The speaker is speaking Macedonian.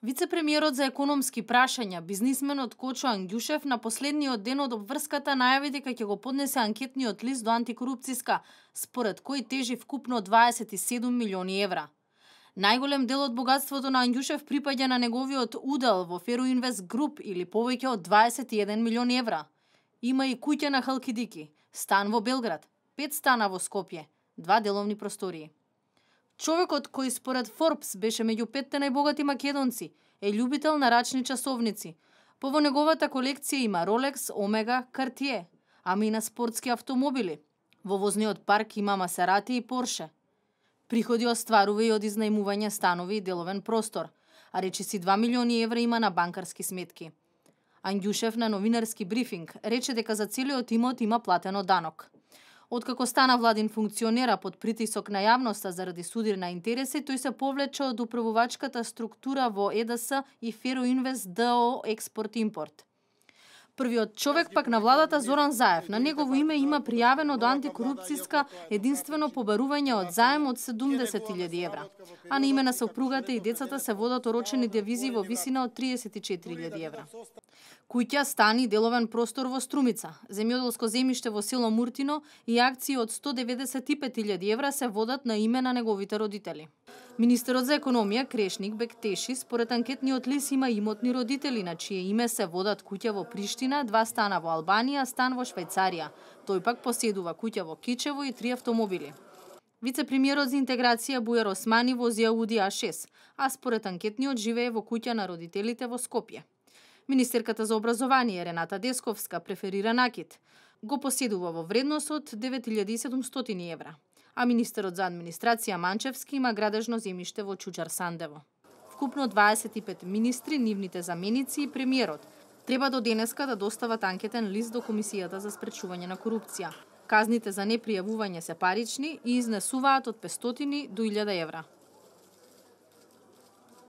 Вице-премиерот за економски прашања, бизнисменот Кочо Ангјушев на последниот ден од обврската најави дека ќе го поднесе анкетниот лист до антикорупцијска, според кој тежи вкупно 27 милиони евра. Најголем дел од богатството на Ангјушев припаѓа на неговиот удел во Фероинвест Груп или повеќе од 21 милиони евра. Има и куќа на Халкидики, стан во Белград, 5 стана во Скопје, 2 деловни простории. Човекот кој според Forbes беше меѓу 5 најбогати македонци е љубител на рачни часовници. Во неговата колекција има Rolex, Omega, Cartier, ама и на спортски автомобили. Во возниот парк има Масерати и Порше. Приходи остварува и од изнајмување станови и деловен простор, а речиси 2 милиони евра има на банкарски сметки. Ангјушев на новинарски брифинг рече дека за целиот имот има платено данок. Откако стана владин функционера под притисок на јавноста заради судир на интереси, тој се повлече од управувачката структура во ЕДС и Фероинвест ДО Експорт-импорт. Првиот човек пак на владата Зоран Заев, на негово име има пријавено до антикорупцијска единствено побарување од заем од 70.000 евра, а на име на сопругата и децата се водат орочени девизи во висина од 34.000 евра. Куќа, стан и деловен простор во Струмица, земјоделско земјиште во село Муртино и акции од 195.000 евра се водат на име на неговите родители. Министерот за економија Крешник Бектеши според анкетниот лист има имотни родители на чие име се водат куќа во Приштина, 2 стана во Албанија, стан во Швајцарија. Тој пак поседува куќа во Кичево и 3 автомобили. Вице-премиерот за интеграција Бујар Османи вози Ауди А6, а според анкетниот живее во куќа на родителите во Скопје. Министерката за образование Рената Десковска преферира накид. Го поседува во вредност од 9.700 евра. А министерот за администрација Манчевски има градежно земјиште во Чучар Сандево. Вкупно 25 министри, нивните заменици и премиерот треба до денеска да достават анкетен лист до Комисијата за спречување на корупција. Казните за непријавување се парични и изнесуваат од 500 до 1000 евра.